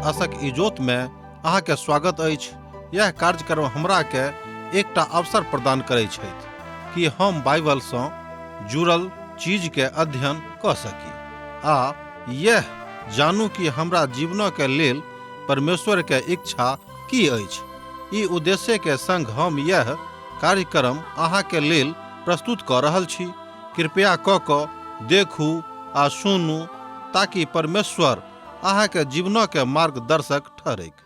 आशक इजोत में अहाँ के स्वागत अछि। यह कार्यक्रम हमरा के एकटा अवसर प्रदान करै छथि कि हम बाइबल सँ जुड़ल चीज के अध्ययन क सकी आ यह जानू कि हमरा जीवन के लेल परमेश्वर के इच्छा की अछि। ई उद्देश्य के संग हम यह कार्यक्रम अहाँ के लेल प्रस्तुत क रहल छी। कृपया क क देखू आ सुनू ताकि परमेश्वर अहाँ के जीवन के मार्गदर्शक ठहरैक।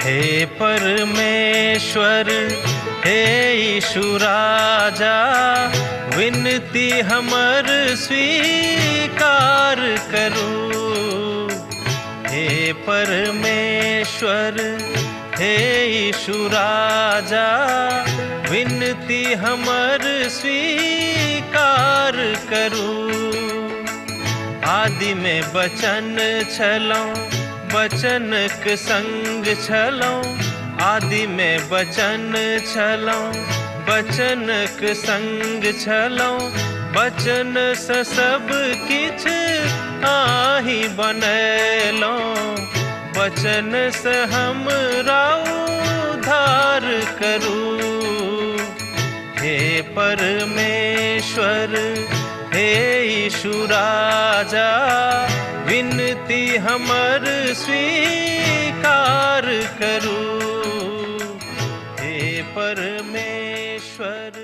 हे परमेश्वर, हे यीशु राजा, विनती हमर स्वीकार करू। हे परमेश्वर, हे यीशु राजा, विनती हमर स्वीकार करू। आदि में बचन छलौं, बचनक संग छलौं। आदि में बचन छलौं, बचनक संग छलौं। बचन से सब किछ आही बनेलौं। बचन से हमरा उद्धार करू। हे परमेश्वर, हे यीशु राजा, विनती हमर स्वीकार करू। हे परमेश्वर।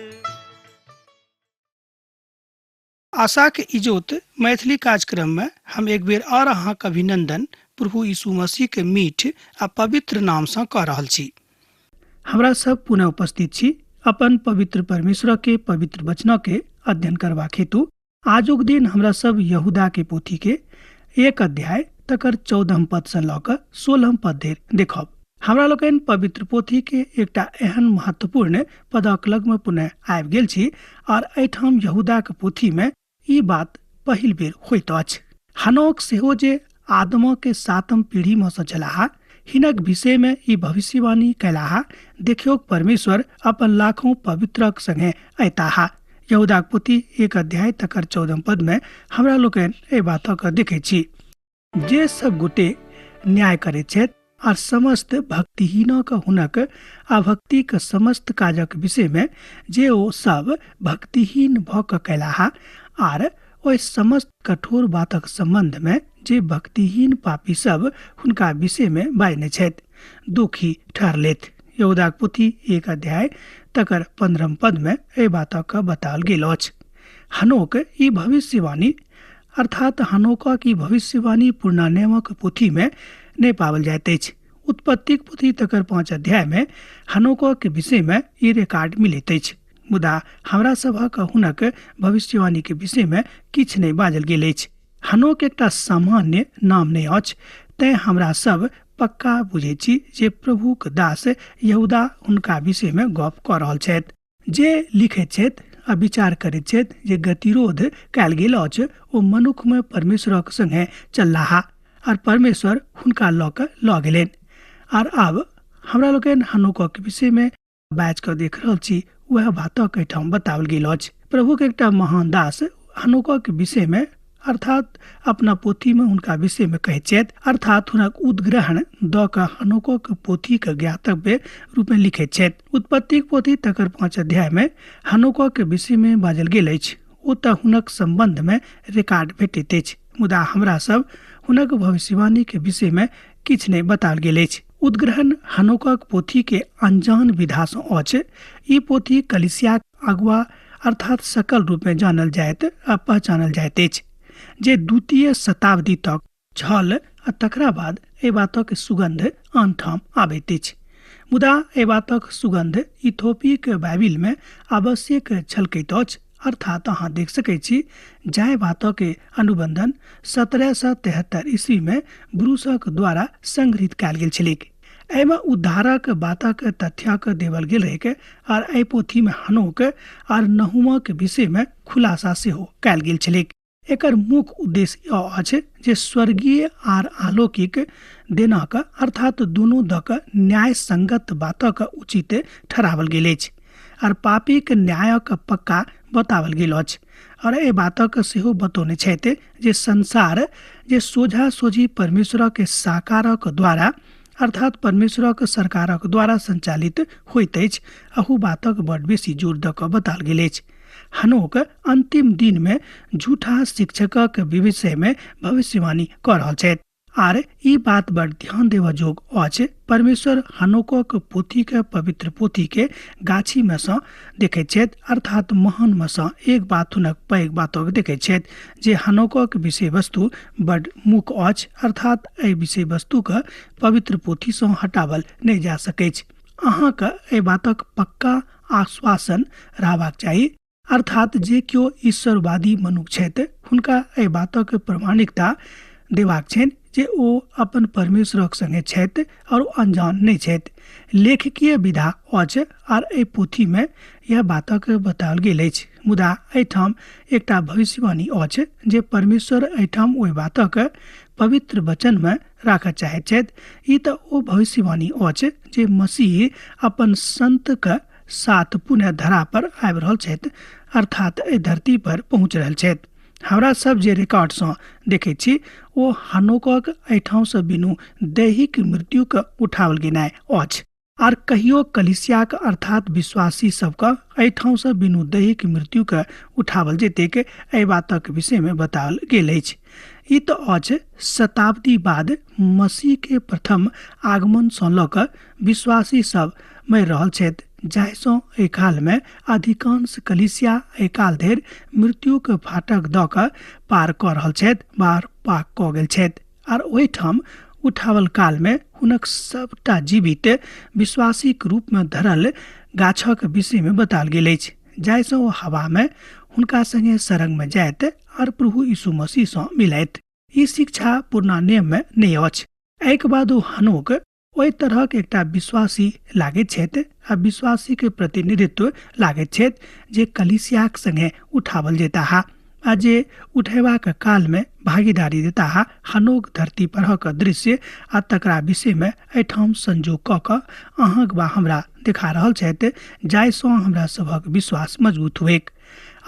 आशाक इजोत मैथिली कार्यक्रम में हम एक बेर और अहाँक अभिनंदन प्रभु यीशु मसीह के मीठ आ पवित्र नाम सँ कऽ रहल छी। हमरा सब पुनः उपस्थित छी अपन पवित्र परमेश्वर के पवित्र वचन के अध्ययन करबाक हेतु। आजुक दिन हमरा सब यहूदा के पोथी के 1 अध्याय तकर 14 पद सँ लऽ कऽ 16 पद धरि देखब। हमरा लोकनि पवित्र पोथी के एकटा एहन महत्वपूर्ण पदक लग में पुनः आबि गेल छी और एहिठाम यहूदाक पोथी में ई बात पहिल बेर होइत अछि। हनोक सेहो जे आदम के 7म पीढ़ी में सँ छलाह, हिनक विषय में ई भविष्यवाणी कयलाह, देखियौक परमेश्वर अपन लाखों पवित्रक संगे अयताह। यहूदाक पोथी 1 अध्याय तकर 14 पद में हमरा लोकनि एहि बातक देखै छी। जे सब गोटे न्याय करैत छथि और समस्त भक्तिहीनक हुनक अभक्तिक समस्त काजक विषय में जे ओ सब भक्तिहीन भऽ कऽ कयलाह आर ओहि समस्त कठोर बातक संबंध में जे भक्तिहीन पापी सब हुनका विषय में बाजने छथि, दुखी ठहरलेथ। यहूदाक पोथी 1 अध्याय तकर 15 पद में एहि बातक बताओल गेल अछि। हनोक ई भविष्यवाणी अर्थात हनोकक ई भविष्यवाणी पुरना नियमक पोथी में नहि पाओल जाइत अछि। उत्पत्तिक पोथी तकर 5 अध्याय में हनोकक विषय में ई रिकॉर्ड मिलैत अछि, मुदा हमरा सभक हुनक भविष्यवाणी के विषय में किछु नहि बाजल गेल अछि। हनोक एकटा सामान्य नाम नहि अछि, तें हमरा सब पक्का बुझै छी जे प्रभुक दास यहूदा हुनका विषय में गप कऽ रहल छथि। जे लिखैत छथि आ विचार करैत छथि जे गतिरोध कयल गेल अछि, ओ मनुख में परमेश्वरक संगे चललाह आर परमेश्वर हुनका लऽ कऽ लऽ गेलनि। आर आब हमरा लोकनि हनोकक विषय में बाजि कऽ देख रहल छी, वएह बातक एहिठाम बताओल गेल अछि। प्रभुक एकटा महान दास हनोकक विषय में अर्थात अपना पोथी में हुनका विषय में कहैत छथि, अर्थात हुनक उद्ग्रहण दऽ कऽ हनोकक पोथीक ज्ञातव्य रूप में लिखैत छथि। उत्पत्तिक पोथी तकर 5 अध्याय में हनोकक विषय में बाजल गेल अछि। ओतऽ हुनक संबंध में रिकॉर्ड भेटैत अछि, मुदा हमरा सब हुनक भविष्यवाणी के विषय में किछु नहि बताओल गेल अछि। उद्ग्रहण हनोकक पोथी के अनजान विधा सँ अछि। ई पोथी कलिसियाक अगुआ अर्थात सकल रूप में जानल जाइत आ पहचानल जाइत अछि, जे 2य शताब्दी तक छल आ तकरा बाद एहि बातक सुगंध आन ठाम आबैत अछि। मुदा एहि बातक सुगंध इथोपीक बाइबिल में आवश्यक छलकैत अछि अर्थात अहाँ देख सकैत छी जाहि बातके अनुबंधन 1773 ईस्वी में ब्रूसक द्वारा संग्रहित कयल गेल छलैक। एहिमे उद्धारक बातक तथ्यक देवल गेल रहैक आर एहि पोथीमे हनोक आर नहुमक विषयमे खुलासा सेहो कयल गेल छलैक। एकर मुख्य उद्देश्य अछि जे स्वर्गीय आर अलौकिक देनाक अर्थात दुनू दक न्याय संगत बातक उचित ठहरावल गेल अछि आर पापीक न्यायक पक्का बतावल गेल अछि। और एहि बातक सेहो बतौने छथि जे संसार जे सोझा सोझी परमेश्वरक साकारक द्वारा अर्थात परमेश्वरक सरकारक द्वारा संचालित होइत अछि, अहू बातक बड बेसी जोर दऽ कऽ बताओल गेल अछि। हनोक अंतिम दिन में झूठा शिक्षकक विषय में भविष्यवाणी कऽ रहल छथि आर ई बात बड़ ध्यान देबऽ जोग अछि। परमेश्वर हनोकक पोथी के पवित्र पोथी के गाछी में सँ देखैत छथि, अर्थात महान में सँ एक बात हुनक पैघ बातक देखैत छथि जे हनोकक विषय वस्तु बड मुख्य अछि, अर्थात एहि विषय वस्तु के पवित्र पोथी सँ हटावल नहि जा सकैछ। अहाँके एहि बातक पक्का आश्वासन रहबाक चाही, अर्थात जे केओ ईश्वरवादी मनुख छथि हुनका एहि बातक प्रमाणिकता देबाक छनि जे ओ अपन परमेश्वरक संगे छथि और अनजान नहि छथि। लेखकीय विधा अछि आर एहि पोथीमे यह बातक बताओल गेल अछि, मुदा एहिठाम एकटा भविष्यवाणी अछि जे परमेश्वर एहिठाम ओहि बातक पवित्र वचनमे राखऽ चाहैत छथि। ई तऽ ओ भविष्यवाणी अछि जे मसीह अपन संतक साथ पुनः धरा पर आबि रहल छथि, अर्थात एहि धरती पर पहुँच रहल छथि। हमरा सब जे रिकॉर्डसँ देखैत छी ओ हनोकक एहिठामसँ बिनु दैहिक मृत्युके उठाओल गेनाइ अछि आर कहियो कलिसियाक अर्थात विश्वासी सबके एहिठामसँ बिनु दैहिक मृत्युके उठाओल जेतैक एहि बातक विषयमे बताओल गेल अछि। ई तऽ अछि शताब्दी बाद मसीह के प्रथम आगमनसँ लऽ कऽ विश्वासी सब मरि रहल छथि, जाहिसँ एहि कालमे अधिकांश कलिसिया एहि काल धरि मृत्युके फाटक दऽ कऽ पार कऽ रहल छथि वा पाक कऽ गेल छथि आर ओहिठाम उठावल कालमे हुनक सबटा जीवित विश्वासीक रूपमे धरल गाछक विषयमे बताओल गेल अछि, जाहिसँ ओ हवामे हुनका संगे सरंगमे जायत आर प्रभु यीशु मसीहसँ मिलैत। ई शिक्षा पुरना नियममे नहि अछि। एहिके बाद ओ हनोक ओहि तरहक एकटा विश्वासी लागैत छथि आ विश्वासीके प्रतिनिधित्व लागैत छथि जे कलिसियाक संगे उठावल जेताह आ जे उठेबाक कालमे भागीदारी देताह। हनोक धरती परहक दृश्य आ तकरा विषयमे एहिठाम संजोग कऽ कऽ अहाँक वा हमरा देखा रहल छथि, जाहिसँ हमरा सभक विश्वास मजबूत हुएक।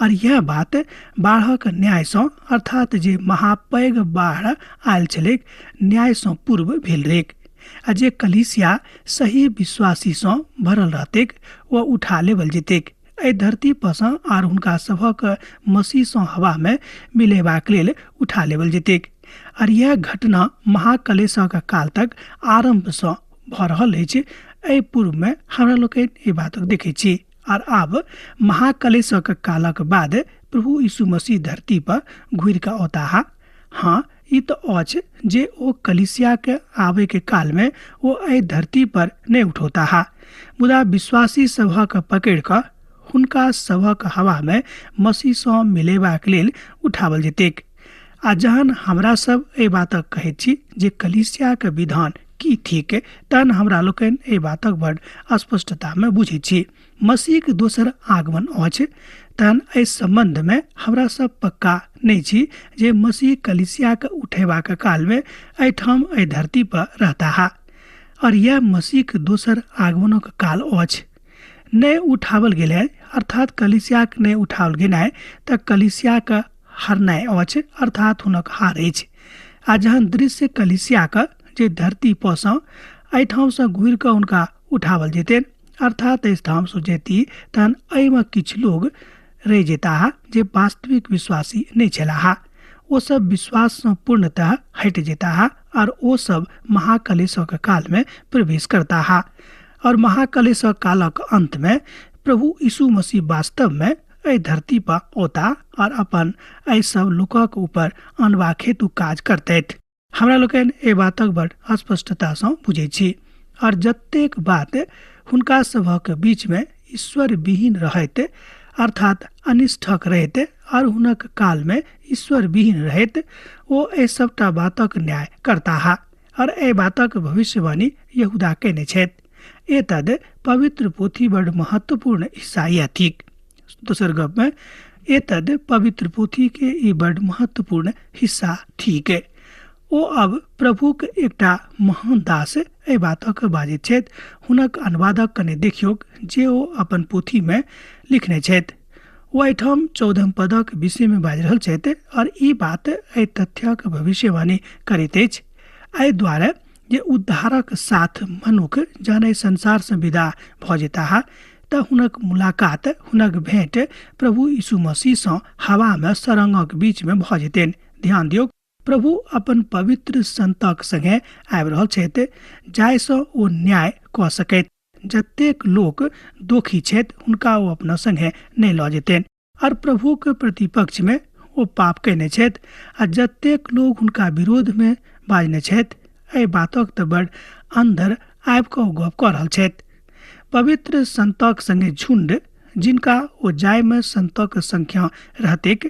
और यह बात बाढ़क न्यायसँ अर्थात जे महापैघ बाढ़ आयल छलैक न्यायसँ पूर्व भेल रहैक आ जे कलिसिया सही विश्वासीसँ भरल रहतैक ओ उठा लेबल जेतैक एहि धरती परसँ आर हुनका सभक मसीहसँ हवामे मिलेबाक लेल उठा लेबल जेतैक। और यह घटना महाकलेशक काल तक आरम्भसँ भऽ रहल अछि। एहि पूर्वमे हमरा लोकनि एहि बातक देखैत छी आर आब महाकलेशक कालक बाद प्रभु यीशु मसीह धरती पर घुरि कऽ औताह। हाँ, ई तऽ अछि जे ओ कलिसियाके आबैके कालमे ओ एहि धरती पर नहि उठौताह, मुदा विश्वासी सभक पकड़ि कऽ हुनका सभक हवामे मसीहसँ मिलेबाक लेल उठावल जेतैक। आ जहन हमरा सब एहि बातक कहैत छी जे कलिसियाक विधान की थिक, तहन हमरा लोकनि एहि बातक बड़ स्पष्टतामे बुझैत छी। मसीहक दोसर आगमन अछि, तहन एहि सम्बन्धमे हमरा सब पक्का नहि छी जे मसीह कलिसियाके उठेबाक कालमे एहिठाम एहि धरती पर रहताह और यह मसीहक दोसर आगमनक काल अछि। नहि उठावल गेलै अर्थात कलिसियाक नहि उठावल गेनाइ तऽ कलिसियाक हरनाइ अछि, अर्थात हुनक हार अछि। आ जहन दृश्य कलिसियाक जे धरती परसँ एहिठामसँ घुरि कऽ हुनका उठावल जेतनि, अर्थात एहि ठामसँ जेती, तहन एहिमे किछु लोग रहि जेताह जे वास्तविक विश्वासी नहि छलाह। ओ सब विश्वाससँ पूर्णतः हटि जेताह और ओ सब महाकलेशक कालमे प्रवेश करताह और महाकलेशक कालक अंतमे प्रभु यीशु मसीह वास्तवमे एहि धरती पर औता और अपन एहि सब लोकक ऊपर अनबाक हेतु काज करतथि। हमरा लोकनि एहि बातक बड़ स्पष्टतासँ बुझैत छी और जतेक बात हुनका सभक बीचमे ईश्वर विहीन रहैत अर्थात अनिष्ठक रहैत और हुनक कालमे ईश्वर विहीन रहैत ओ एहि सभटा बातक न्याय करताह और एहि बातक भविष्यवाणी यहूदा कयने छथि। एतद पवित्र पोथी बड़ महत्वपूर्ण हिस्सा यह थिक। दोसर गपमे एतद पवित्र पोथी के ई बड़ महत्वपूर्ण हिस्सा थिक। ओ अब प्रभुक एकटा महान दास एहि बातक बाजैत छथि। हुनक अनुवादक कने देखियौक जे ओ अपन पोथीमे लिखने छथि। ओ एहिठाम 14 पदक विषयमे बाजि रहल छथि और ई बात एहि तथ्यक भविष्यवाणी करैत अछि। एहि दुआरे जे उद्धारक साथ मनुख जहन एहि संसारसँ विदा भऽ जेताह तऽ हुनक मुलाकात, हुनक भेंट प्रभु यीशु मसीहसँ हवामे सरंगक बीचमे भऽ जेतनि। ध्यान दियौ, प्रभु अपन पवित्र संतक संगे आबि रहल छथि जाहिसँ ओ न्याय कऽ सकैत। जतेक लोक दोखी छथि हुनका ओ अपना संगे नहि लऽ जेतनि और प्रभुक प्रतिपक्षमे ओ पाप कयने छथि आ जतेक लोक हुनका विरोधमे बाजने छथि एहि बातक तऽ बड़ अन्दर आबि कऽ ओ गप कऽ रहल छथि। पवित्र संतक संगे झुंड जिनका ओ जाहिमे संतक संख्या रहतैक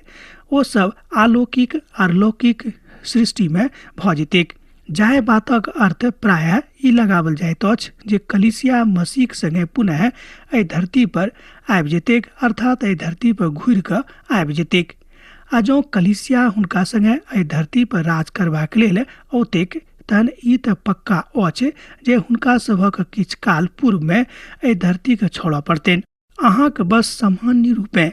ओ सब अलौकिक आर लौकिक सृष्टिमे भऽ जेतैक। जाहि बातक अर्थ प्रायः ई लगावल जाइत अछि जे कलीसिया मसीहक संगे पुनः एहि धरती पर आबि जेतैक, अर्थात एहि धरती पर घुरि कऽ आबि जेतैक। आ जँ कलीसिया हुनका संगे एहि धरती पर राज करबाक लेल औतैक तहन ई तऽ पक्का अछि जे हुनका सभक किछु काल पूर्वमे एहि धरतीके छोड़ऽ पड़तनि। अहाँक बस सामान्य रूपेँ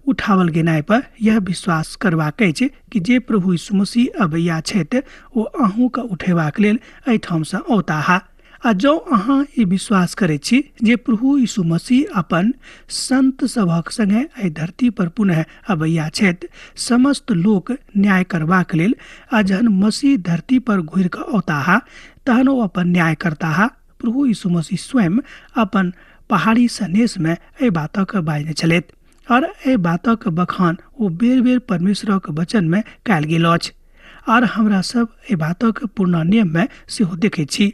उठावल गेनाइ पर यह विश्वास करबाक अछि कि जे प्रभु यीशु मसीह अबैया छथि ओ अहूँके उठेबाक लेल एहिठामसँ औताह। आ जँ अहाँ ई विश्वास करैत छी जे प्रभु यीशु मसीह अपन संत सभक संगे एहि धरती पर पुनः अबैया छथि समस्त लोक न्याय करबाक लेल, आ जहन मसीह धरती पर घुरि कऽ औताह तहन ओ अपन न्याय करताह। प्रभु यीशु मसीह स्वयं अपन पहाड़ी सनेशमे एहि बातक बाजने छलथि और एहि बातक बखान ओ बेर बेर परमेश्वरक वचनमे कयल गेल अछि और हमरा सब एहि बातक पूर्ण नियममे सेहो देखैत छी।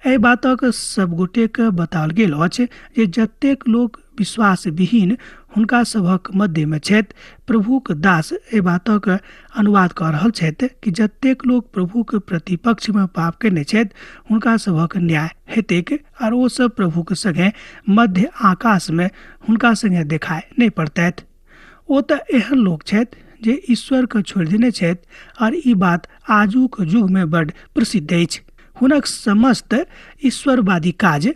एहि बातक सब गोटेके बताओल गेल अछि जे जतेक लोक विश्वास विहीन हुनका सभक मध्यमे छथि, प्रभुक दास एहि बातक अनुवाद कऽ रहल छथि कि जतेक लोक प्रभुक प्रतिपक्षमे पाप कयने छथि हुनका सभक न्याय हेतैक और ओ सब प्रभुक संगे मध्य आकाशमे हुनका संगे देखाय नहि पड़तथि। ओ तऽ एहन लोक छथि जे ईश्वरके छोड़ि देने छथि और ई बात आजुक युगमे बड प्रसिद्ध अछि। हुनक समस्त ईश्वरवादी काज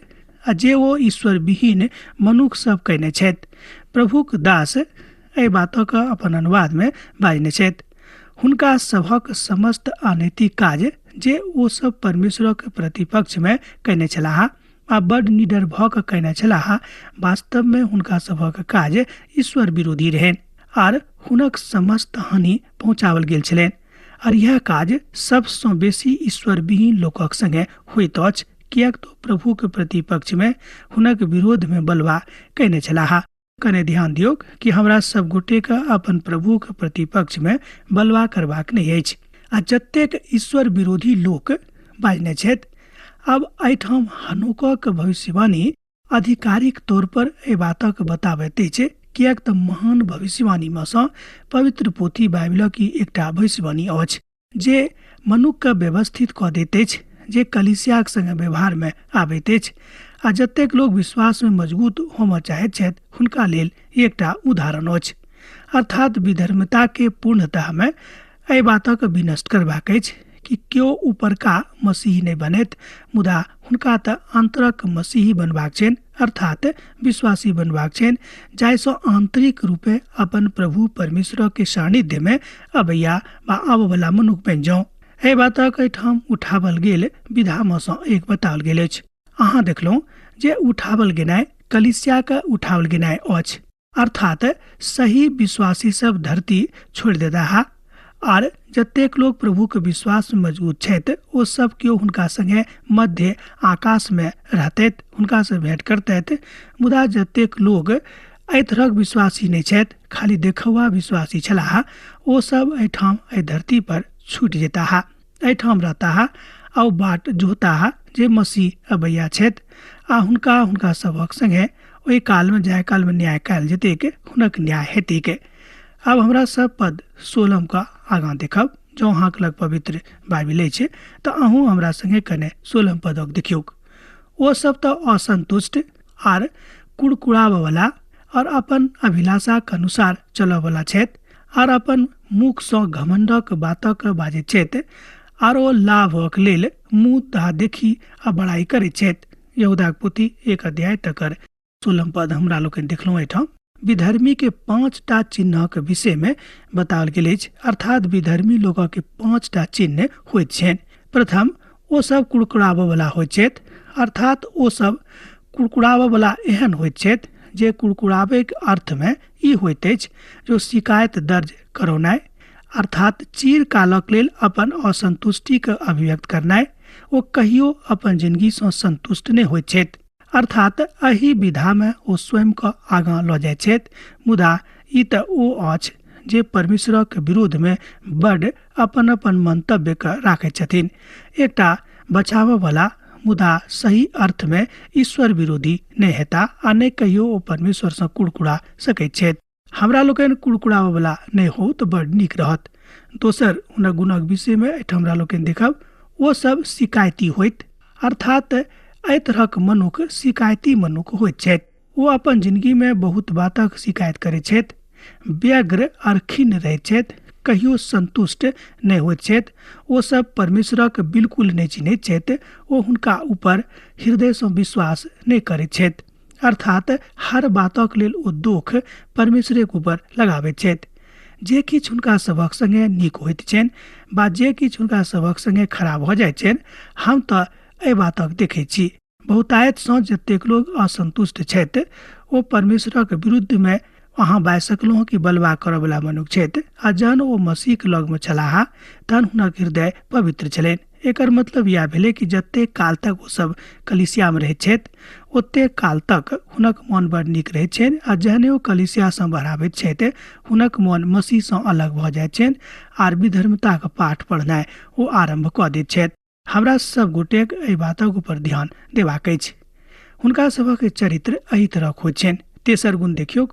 आ जे ओ ईश्वर विहीन मनुख सब कयने छथि, प्रभुक दास एहि बातक अपन अनुवादमे बाजने छथि। हुनका सभक समस्त अनैतिक काज जे ओ सब परमेश्वरक प्रतिपक्षमे कयने छलाह आ बड निडर भऽ कऽ कयने छलाह, वास्तवमे हुनका सभक काज ईश्वर विरोधी रहनि आर हुनक समस्त हानि पहुँचाओल गेल छलनि। और यह काज सबसँ बेसी ईश्वर विहीन लोकक संगे होइत अछि, किएक तऽ प्रभुक प्रतिपक्षमे हुनक विरोधमे बलवा कयने छलाह। कने ध्यान दियौक कि हमरा सब गोटेके अपन प्रभुक प्रतिपक्षमे बलवा करबाक नहि अछि। आ जतेक ईश्वर विरोधी लोक बाजने छथि, आब एहिठाम हनोकक भविष्यवाणी आधिकारिक तौर पर एहि बातक बताबैत अछि, किएक तऽ महान भविष्यवाणीमे सँ पवित्र पोथी बाइबिलक ई एकटा भविष्यवाणी अछि जे मनुखके व्यवस्थित कऽ दैत अछि, जे कलीसियाक संगे व्यवहारमे आबैत अछि आ जतेक लोक विश्वासमे मजबूत होमय चाहैत छथि हुनका लेल ई एकटा उदाहरण अछि। अर्थात विधर्मताके पूर्णतःमे एहि बातक विनष्ट करबाक अछि कि केओ ऊपरका मसीही नहि बनैत, मुदा हुनका तऽ आंतरक मसीही बनबाक छनि, अर्थात विश्वासी बनबाक छनि, जाहिसँ आंतरिक रूपे अपन प्रभु परमेश्वरके सानिध्यमे अबैया वा आबयवला मनुख बनि जाउ। एहि बातक एहिठाम उठावल गेल विधामे सँ एक बताओल गेल अछि। अहाँ देखलहुँ जे उठावल गेनाइ कलीसियाके उठावल गेनाइ अछि, अर्थात सही विश्वासी सब धरती छोड़ि देताह आर जतेक लोक प्रभुके विश्वासमे मजबूत छथि ओ सब केओ हुनका संगे मध्य आकाशमे रहतथि, हुनकासँ भेंट करतथि। मुदा जतेक लोक एहि तरहक विश्वासी नहि छथि, खाली देखौआ विश्वासी छलाह, ओ सब एहिठाम एहि धरती पर छूटि जेताह, एहिठाम रहताह आ ओ बाट जोहताह जे मसीह अबैया छथि आ हुनका हुनका सभक संगे ओहि कालमे जाहि कालमे न्याय कयल जेतैक हुनक न्याय हेतैक। आब हमरा सब पद 16 का आगाँ देखब। जँ अहाँके लग पवित्र बाइबिल अछि तऽ अहूँ हमरा संगे कने 16 पदक देखियौक। ओ सब तऽ असंतुष्ट आर कुड़कुड़ाबयवला और अपन अभिलाषाक अनुसार चलयवला छथि आर अपन मुखसँ घमण्डक बातक बाजैत छथि आर ओ लाभक लेल मुँह दहा देखी आ बड़ाइ करैत छथि। यहूदाक पोथी 1 अध्याय तकर 16 पद हमरा लोकनि देखलहुँ। एहिठाम विधर्मी के 5 टा चिन्हक विषय में बताओल गेल अछि, अर्थात विधर्मी लोक के 5 टा चिन्ह होइत छनि। प्रथम, ओ सब कुड़कुड़ाबयवला होइत छथि, अर्थात ओ सब कुड़कुड़ाबयवला एहन होइत छथि जे कुड़कुड़ाबैके अर्थमे ई होइत अछि जो शिकायत दर्ज करौनाइ, अर्थात चिरकालक लेल अपन असंतुष्टिके अभिव्यक्त करनाइ। ओ कहियो अपन जिंदगीसँ संतुष्ट नहि होइत छथि, अर्थात एहि विधामे ओ स्वयंके आगाँ लऽ जाइत छथि। मुदा ई तऽ ओ अछि जे परमेश्वरक विरोधमे बड्ड अपन अपन मंतव्यके राखैत छथिन। एकटा बचाबयवला मुदा सही अर्थमे ईश्वर विरोधी नहि हेता आ नहि कहियो ओ परमेश्वरसँ कुड़कुड़ा सकैत छथि। हमरा लोकनि कुड़कुड़ाबयवला नहि हो तऽ बड्ड नीक रहत। दोसर हुनक गुणक विषयमे एहिठाम हमरा लोकनि देखब, ओ सब शिकायती होइत, अर्थात एहि तरहक मनुख शिकायती मनुख होइत छथि। ओ अपन जिंदगीमे बहुत बातक शिकायत करैत छथि, व्यग्र आर खिन्न रहैत छथि, कहियो संतुष्ट नहि होइत छथि। ओ सब परमेश्वरक बिल्कुल नहि चिन्हैत छथि, ओ हुनका ऊपर हृदयसँ विश्वास नहि करैत छथि, अर्थात हर बातक लेल ओ दोख परमेश्वरेक ऊपर लगाबैत छथि। जे किछु हुनका सभक संगे नीक होइत छनि वा जे किछु हुनका सभक संगे खराब भऽ जाइत छनि, हम तऽ एहि बातक देखैत छी। बहुतायतसँ जतेक लोग असंतुष्ट छथि ओ परमेश्वरक विरुद्धमे अहाँ बाजि सकलहुँ कि बलवा करयवला मनुख छथि, आ जहन ओ मसीहके लगमे छलाह तहन हुनक हृदय पवित्र छलनि। एकर मतलब इएह भेलै कि जतेक काल तक ओ सब कलीसियामे रहैत छथि ओतेक काल तक हुनक मन बड़ नीक रहैत छनि, आ जहने ओ कलीसियासँ बढ़ाबैत छथि हुनक मन मसीहसँ अलग भऽ जाइत छनि आर विधर्मताक पाठ पढ़नाइ ओ आरम्भ कऽ दैत छथि। हमरा सब गोटेक एहि बातक ऊपर ध्यान देबाक अछि। हुनका सभक चरित्र एहि तरहक होइत छनि। तेसर गुण देखियौक,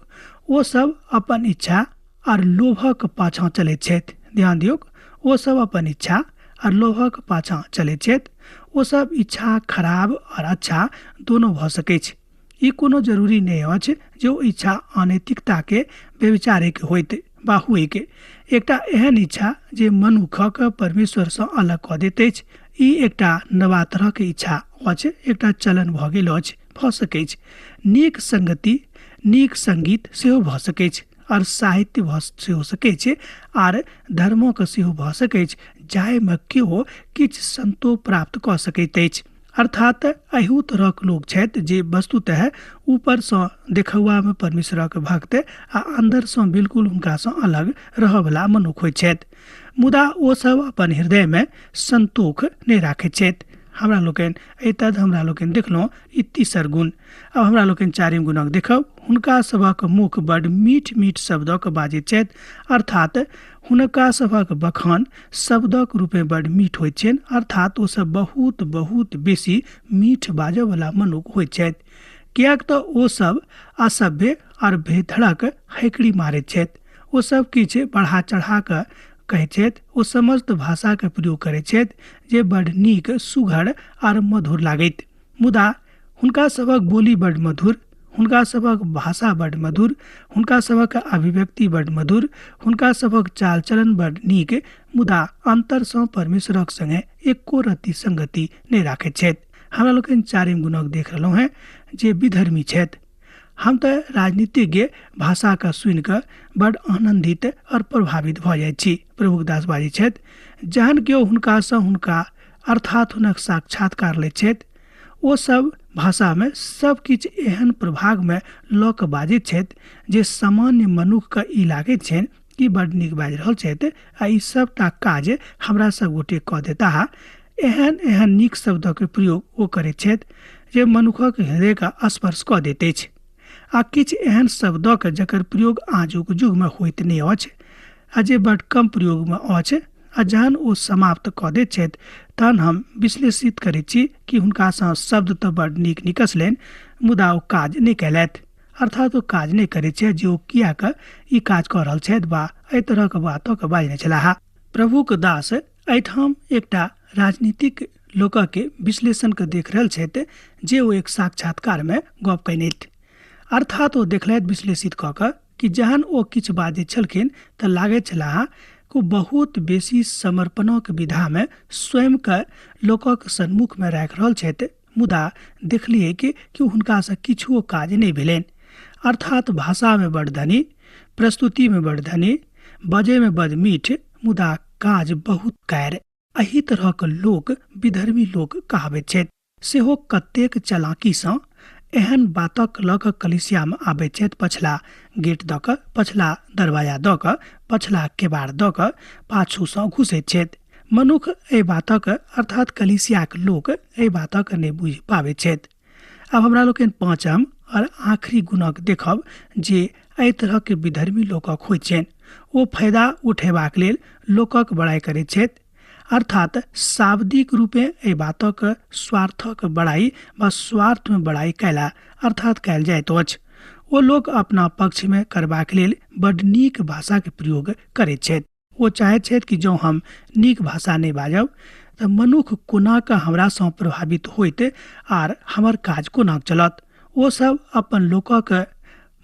ओ सब अपन इच्छा आर लोभक पाछाँ चलैत छथि। ध्यान दियौक, ओ सब अपन इच्छा आर लोभक पाछाँ चलैत छथि। ओ सब इच्छा खराब और अच्छा दोनों भऽ सकैछ। ई कोनो जरूरी नहि अछि जे ओ इच्छा अनैतिकताके व्यभिचारेके होइत वा होइके। एकटा एहन इच्छा जे मनुखक परमेश्वरसँ अलग कऽ दैत अछि, ई एकटा नवा तरहक इच्छा अछि, एकटा चलन भऽ गेल अछि, भऽ सकैछ। नीक संगति नीक संगीत सेहो भऽ सकैछ और साहित्य भऽ सेहो सकैछ आर धर्मक सेहो भऽ सकैछ, जाहिमे केओ किछु संतोष प्राप्त कऽ सकैत अछि। अर्थात एहू तरहक लोक छथि जे वस्तुतः ऊपरसँ देखौआमे परमेश्वरक भक्त आ अन्दरसँ बिल्कुल हुनकासँ अलग रहयवला मनुख होइत छथि, मुदा ओ सब अपन हृदयमे संतोष नहि राखैत छथि। हमरा लोकनि एहि तद हमरा लोकनि देखलहुँ ई तेसर गुण। अब हमरा लोकनि चारिम गुणक देखब। हुनका सभक मुख बड मीठ मीठ शब्दक बाजैत छथि, अर्थात हुनका सभक बखान शब्दक रूपे बड मीठ होइत छनि, अर्थात ओ सब बहुत बहुत बेसी मीठ बाजयवला मनुख होइत छथि, किएक तऽ ओ सब असभ्य आर बेधड़क हैकड़ी मारैत छथि। ओ सब किछु बढ़ा चढ़ा कऽ कहैत छथि। ओ समस्त भाषाके प्रयोग करैत छथि जे बड नीक, सुघड़ आर मधुर लागैत, मुदा हुनका सभक बोली बड मधुर, हुनका सभक भाषा बड मधुर, हुनका सभक अभिव्यक्ति बड मधुर, हुनका सभक चाल चलन बड नीक, मुदा अन्तरसँ परमेश्वरक संगे एको रत्ती संगति नहि राखैत छथि। हमरा लोकनि चारिम गुणक देख रहलहुँ हेँ जे विधर्मी छथि। हम तऽ राजनीतिज्ञ भाषाके सुनि कऽ बड आनन्दित और प्रभावित भऽ जाइत छी। प्रभुक दास बाजै छथि, जहन केओ हुनकासँ हुनका अर्थात हुनक साक्षात्कार लैत छथि, ओ सब भाषामे सब किछु एहन प्रभागमे लऽ कऽ बाजैत छथि जे सामान्य मनुखके ई लागैत छनि कि बड नीक बाजि रहल छथि आ ई सबटा काज हमरा सब गोटे कऽ देताह। एहन एहन नीक शब्दक प्रयोग ओ करैत छथि जे मनुखक हृदयके स्पर्श कऽ दैत अछि, आ किछु एहन शब्दक जकर प्रयोग आजुक युगमे होइत नहि अछि आ जे बड कम प्रयोगमे अछि, आ जहन ओ समाप्त कऽ दैत छथि तहन हम विश्लेषित करैत छी कि हुनकासँ शब्द तऽ बड नीक निकसलनि, मुदा ओ काज नहि कयलथि। अर्थात ओ काज नहि करैत छथि जे ओ किएक ई काज कऽ रहल छथि वा एहि तरहक बातक बाजने छलाह। प्रभुक दास एहिठाम एकटा राजनीतिक लोकके विश्लेषण के देख रहल छथि जे ओ एक साक्षात्कारमे गप कयने। अर्थात ओ देखलथि विश्लेषित कऽ कऽ कि जहन ओ किछु बाजैत छलखिन तऽ लागैत छलाह कि बहुत बेसी समर्पणक विधामे स्वयंके लोकक सन्मुखमे राखि रहल छथि, मुदा देखलियै कि हुनकासँ किछुओ काज नहि भेलनि। अर्थात भाषामे बड़ धनी, प्रस्तुतिमे बड़ धनी, बजैमे बड़ मीठ, मुदा काज बहुत कायर। एहि तरहक लोक विधर्मी लोक कहाबैत छथि। सेहो कतेक चलाकीसँ एहन बातक लऽ कऽ कलिसियामे आबैत छथि, पछिला गेट दऽ कऽ, पछिला दरवाजा दऽ कऽ, पछिला केबाड़ दऽ कऽ पाछूसँ घुसैत छथि। मनुख एहि बातक अर्थात कलिसियाक लोक एहि बातक नहि बुझि पाबैत छथि। आब हमरा लोकनि पाँचम आओर आखिरी गुणक देखब जे एहि तरहक विधर्मी लोकक होइत छनि। ओ फायदा उठेबाक लेल लोकक बड़ाइ करैत छथि। अर्थात शाब्दिक रूपे एहि बातक स्वार्थक बड़ाइ वा स्वार्थमे बड़ाइ कयला अर्थात कयल जाइत अछि। ओ लोक अपना पक्षमे करबाक लेल बड्ड नीक भाषाके प्रयोग करैत छथि। ओ चाहैत छथि कि जँ हम नीक भाषा नहि बाजब तऽ मनुख कोना कऽ हमरासँ प्रभावित होइत आर हमर काज कोना चलत। ओ सब अपन लोकक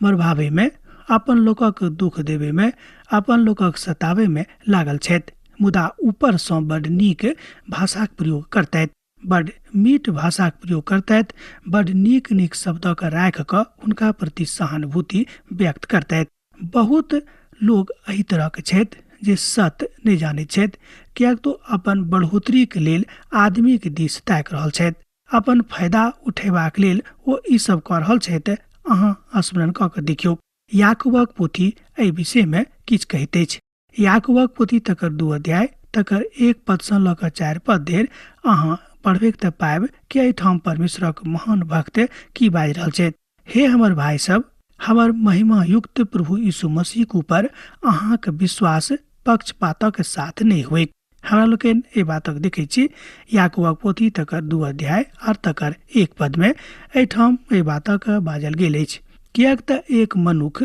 मरभाबैमे, अपन लोकक दुख देबैमे, अपन लोकक सताबैमे लागल छथि, मुदा ऊपरसँ बड्ड नीक भाषाक प्रयोग करतथि, बड्ड मीठ भाषाक प्रयोग करतथि, बड्ड नीक नीक शब्दक राखि कऽ हुनका प्रति सहानुभूति व्यक्त करतथि। बहुत लोक एहि तरहके छथि जे सत्य नहि जानैत छथि, किएक तऽ अपन बढ़ोतरीके लेल आदमीके दिस ताकि रहल छथि, अपन फायदा उठेबाक लेल ओ ई सब कऽ रहल छथि। अहाँ स्मरण कऽ कऽ देखियौ, याकूबक पोथी एहि विषयमे किछु कहैत अछि। याकूबक पोथी तकर 2 अध्याय तकर 1 पदसँ लऽ कऽ 4 पद धरि अहाँ पढ़बैक तऽ पायब कि एहिठाम परमेश्वरक महान भक्त की बाजि रहल छथि। हे हमर भाइ सब, हमर महिमा युक्त प्रभु यीशु मसीहक ऊपर अहाँक विश्वास पक्षपातक साथ नहि होइक। हमरा लोकनि एहि बातक देखै छी याकूबक पोथी तकर 2 अध्याय आओर तकर 1 पदमे एहिठाम एहि बातक बाजल गेल अछि। किएक तऽ एक मनुख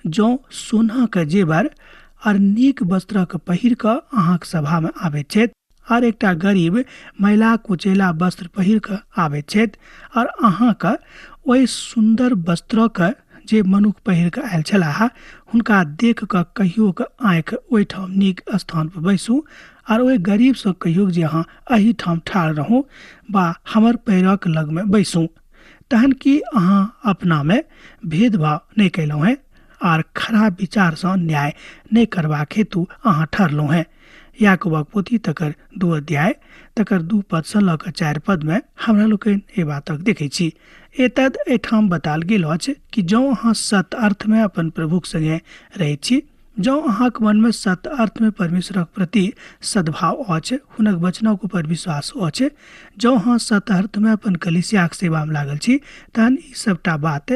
जँ सोनाके जेवर आओर नीक वस्त्रक पहिर कऽ अहाँक सभामे आबैत छथि आओर एकटा गरीब मैला कुचैला वस्त्र पहिर कऽ आबैत छथि आओर अहाँके ओहि सुन्दर वस्त्रक जे मनुख पहिर कऽ आयल छलाह हुनका देख कऽ कहियो कऽ आँखि ओहिठाम नीक स्थान पर बैसू आओर ओहि गरीबसँ कहियो जे अहाँ एहिठाम ठाढ़ रहू वा हमर पैरक लगमे बैसू, तहन कि अहाँ अपनामे भेदभाव नहि कयलहुँ हेँ आर खराब विचारसँ न्याय नहि करबाक हेतु अहाँ ठहरलहुँ हेँ। याकूबक पोथी तकर 2 अध्याय तकर 2 पदसँ लऽ कऽ 4 पदमे हमरा लोकनि एहि बातक देखै छी। एतद एहिठाम बताल गेल अछि कि जँ अहाँ सत्य अर्थमे अपन प्रभुक संगे रहैत छी, जँ अहाँक मनमे सत्य अर्थमे परमेश्वरक प्रति सद्भाव अछि, हुनक वचनक ऊपर विश्वास अछि, जँ अहाँ सत्य अर्थमे अपन कलीसियाक सेवामे लागल छी, तहन ई सबटा बात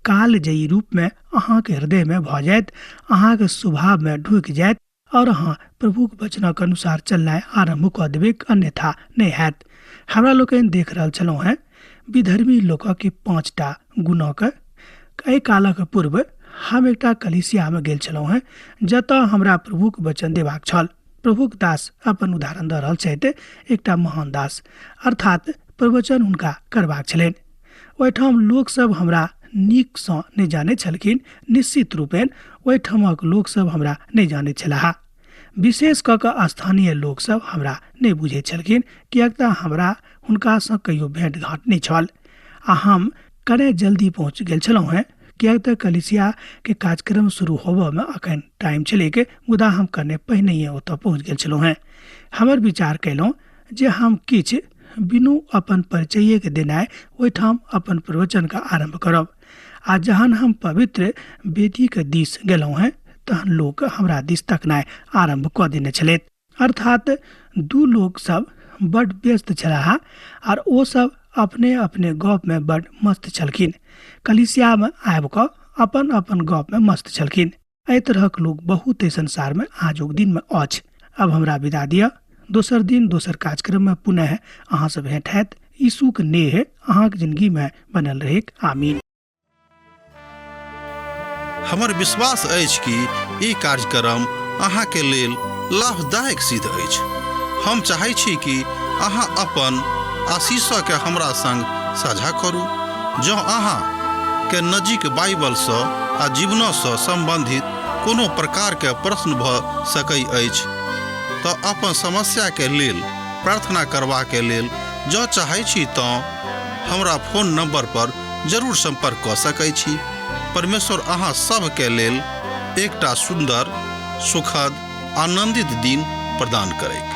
कालजयी रूपमे अहाँक हृदयमे भऽ जायत, अहाँक स्वभावमे ढुकि जायत और अहाँ प्रभुक वचनक अनुसार चलनाइ आरम्भ कऽ देबैक, अन्यथा नहि हैत। हमरा लोकनि देख रहल छलहुँ हेँ विधर्मी लोकक 5टा गुणक। एहि कालक पूर्व हम एकटा कलीसियामे गेल छलहुँ हेँ जतऽ हमरा प्रभुक वचन देबाक छल। प्रभुक दास अपन उदाहरण दऽ रहल छथि, एकटा महान दास, अर्थात प्रवचन हुनका करबाक छलनि। ओहिठाम लोकसभ हमरा नीकसँ नहि जानैत छलखिन, निश्चित रूपेण ओहिठामक लोकसभ हमरा नहि जानैत छलाह। विशेष कऽ कऽ स्थानीय लोकसभ हमरा नहि बुझैत छलखिन, किएक तऽ हमरा हुनकासँ कहियो भेँट घाँट नहि छल आ हम कने जल्दी पहुँच गेल छलहुँ हेँ, किएक तऽ कलिसियाके कार्यक्रम शुरू होबऽमे अखन टाइम छलैक, मुदा हम कने पहिनहिए ओतऽ पहुँच गेल छलहुँ हेँ। हमर विचार कयलहुँ जे हम किछु बिनु अपन परिचयके देनाइ ओहिठाम अपन प्रवचनके आरम्भ करब आ जहन हम पवित्र वेदीके दिस गेलहुँ हेँ तहन लोक हमरा दिस तकनाइ आरम्भ कऽ देने छलथि। अर्थात 2 लोक सब बड व्यस्त छलाह आर ओ सब अपने अपने गपमे बड मस्त छलखिन। कलिसियामे आबि कऽ अपन अपन गपमे मस्त छलखिन। एहि तरहक लोक बहुत एहि संसारमे आजुक दिनमे अछि। अब हमरा विदा दिअ, दोसर दिन दोसर कार्यक्रममे पुनः अहाँसँ भेंट हैत। यीशुक नेह अहाँक जिंदगीमे बनल रहैक। आमीन। हमर विश्वास अछि कि ई कार्यक्रम अहाँके लेल लाभदायक सिद्ध अछि। हम चाहै छी कि अहाँ अपन आशीषके हमरा संग साझा करू। जँ अहाँ के नजीक बाइबलसँ आ जीवनसँ सम्बन्धित कोनो प्रकारके प्रश्न भऽ सकै अछि तऽ अपन समस्याके लेल प्रार्थना करबाके लेल जँ चाहै छी तँ हमरा फोन नंबर पर जरूर संपर्क कऽ सकै छी। परमेश्वर अहाँ सभके लेल एकटा सुन्दर, सुखद, आनंदित दिन प्रदान करैक।